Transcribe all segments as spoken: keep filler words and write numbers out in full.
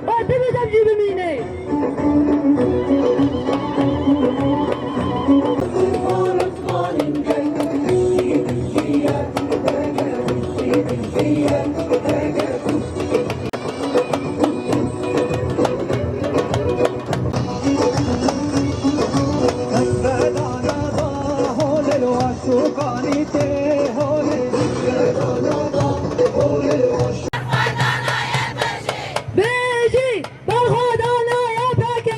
Parti bizem jî bimîne. Bêjî berxwedana Y P G.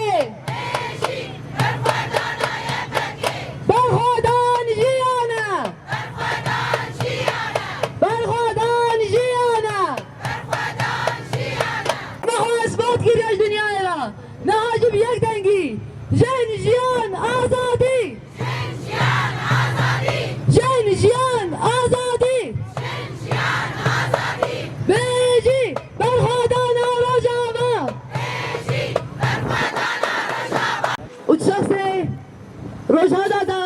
Berxwedan jiyan e. Berxwedan jiyan e. Berxwedan jiyan e. Berxwedan jiyan e. Niha isbat kiriye ji dinyayê re. Niha jî bi yek dengî. Jin, jiyan, azadî. Jin, jiyan, azadî. Jin, jiyan, azadî. Jin, jiyan, azadî. Bêjî berxwedana Rojava. Bêjî berxwedana Rojava. Û di şexsê Rojhilata de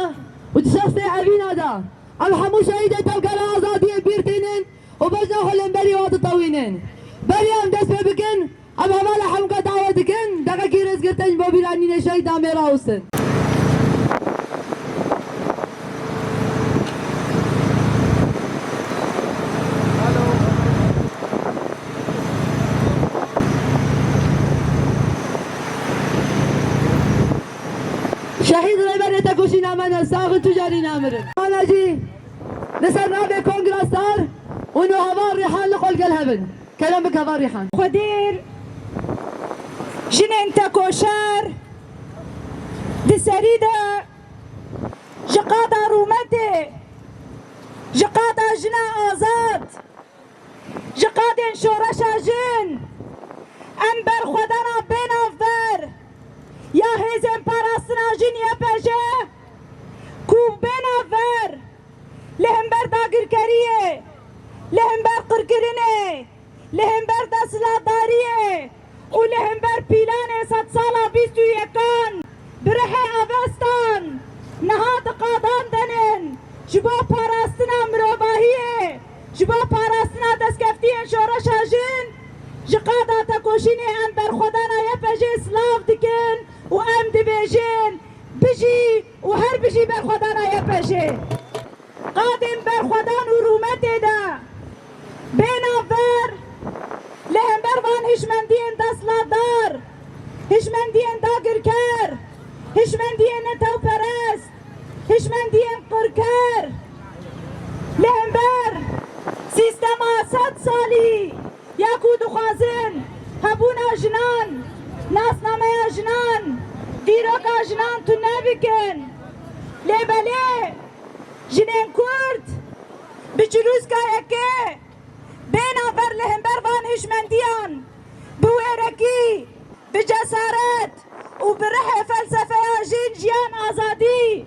û di şexsê Evîna de. Em hemû şehîdê tevgera azadiyê bîr tînin û bejna xwe li hemberî wan ditewînin. Berî em dest pê bikin, em hevala hemûka dawet dikin, deqekî rêzgirtin ji bo bîranînê şehîdan bê rawestin. Şehîd Rêberê Tekoşîna me ne sax in, tu carî namirin. Ana jî li ser navê Kongra Star û Nuhava Rîhan li xwe li gel hev in. Kerem bike va Rîhan. Xwedêr, jinên tekoşer di serî de ji qada rûmetê, ji qada jina azad, ji qadên şoreşa jin, em berxwedana bênavber ya Hêzên Parastina Jin Y P J ku bênavber li hember dagirkeriyê, li hember qirkirinê, li hember desthilatdariyê û li hember pîlanê sedsala bîst û yekan bi rihê avestan niha di qadan de nin ji bo parastina mirovahiyê, ji bo parastina destkeftiyên şoreşa jin, ji qada tekoşînê em berxwedana Y P Jê silav dikin û em dibêjin, bijî û her bijî berxwedana Y P Jê. Qadên berxwedan û rûmetê de bê navber li hember van hişmendiyên desthilatdar, hişmendiyên dagirker, hişmendiyên netewperest, hişmendiyên qirker, li hember sîstema sed salî ya ku dixwazin hebûna jinan, nasnameya jinan, dîroka jinan tune bikin. Lê belê jinên Kurd bi çirûskayekê bê navber li hember van hişmendiyan bi wêrekî, bi cesaret û bi rihê felsefeya jin, jiyan, azadî,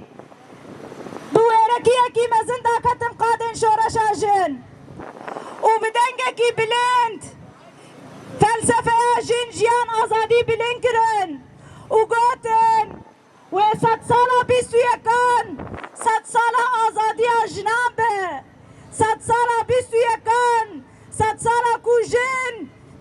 bi wêrekiyekî mezin daketin qadên şoreşa jin û bi dengekî bilind felsefeya jin, jiyan, azadî bilind kirin û gotin, wê sedsala bîst û yekan sedsala azadiya jinan be. Sedsala bîst û yekan sedsala ku jin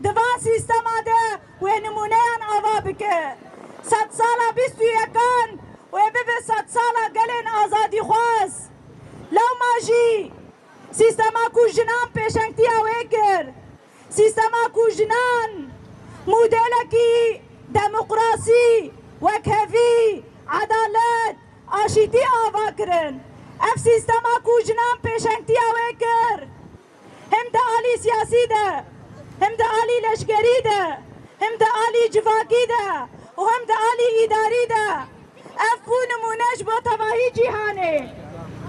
di van sîstema de wê nimûneyan ava bike. Sedsala bîst û yekan wê bibe sedsala gelên azadîxwaz. Lewma jî sîstema ku jinan pêşengtiya wê kir, sîstema ku jinan modelekî demokrasî, wekhevî, edalet, aşîtî ava kirin. Ev sîstema ku jinan pêşengtiya wê kir, hem di alî siyasî de, hem di alî leşkerî de, hem di alî civakî de û hem di alî îdarî de, ev bû nimûne ji bo tevahî cîhanê.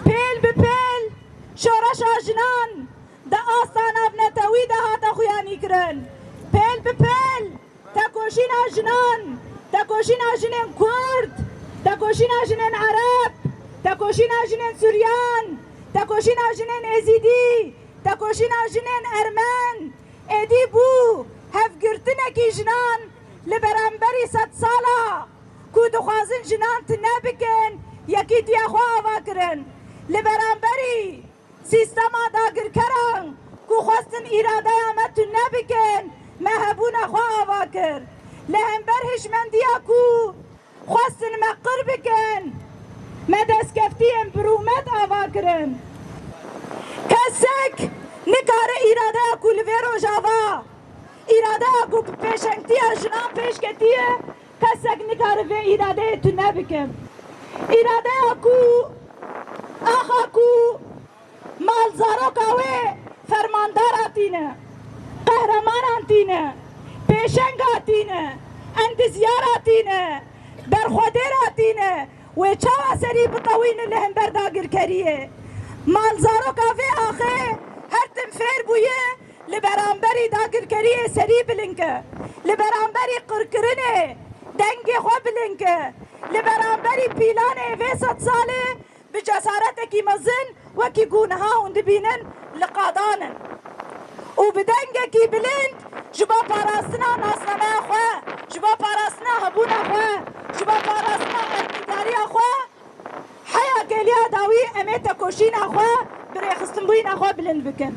Pêl bi pêl şoreşa jinan di asta navnetewî de hate xuyanîkirin. Pêl bi pêl tekoşîna jinan, tekoşîna jinên Kurd, tekoşîna jinên Ereb, tekoşîna jinên Suryan, tekoşîna jinên Êzîdî, tekoşîna jinên Ermen, êdî bû hevgirtinekî jinan li beramberî sedsala ku dixwazin jinan tune bikin, yekîtiya xwe ava kirin. Li beramberî sîstema dagirkeran îradeya me tune bikin, me hebûna xwe ava kir. Li hember hişmendiya ku xwestin me qir bikin, me destkeftiyên bi rûmet ava kirin. Kesek nikare îradeya ku li vê rojava, îradeya ku bi pêşengtiya jinan pêş ketiye, kesek nikare vê îradeyê tune bike. Îradeya ku, axa ku mal zaroka wê fermandara tîne, qehremanan tîne, pêşenga tîne, endizyara tîne, berxwedêra tîne, wê çawa serî bitewîne li hember dagirkeriyê? Mal zaroka vê axê her tim fêr bûye, li beramberî dagirkeriyê serî bilind ke, li beramberî qirkirinê dengê xwe bilind ke, li beramberî pîlanê vê sed salê bi cesaretekî mezin wekî ku niha hûn dibînin li qadan in. Û bi dengekî bilind ji bo parastina nasnameya xwe, ji bo parastina hebûna xwe, ji bo parastina erdnîgariya xwe heya geliya dawî em ê tekoşîna xwe bi rêxistinbûyîna xwe bilind bikin.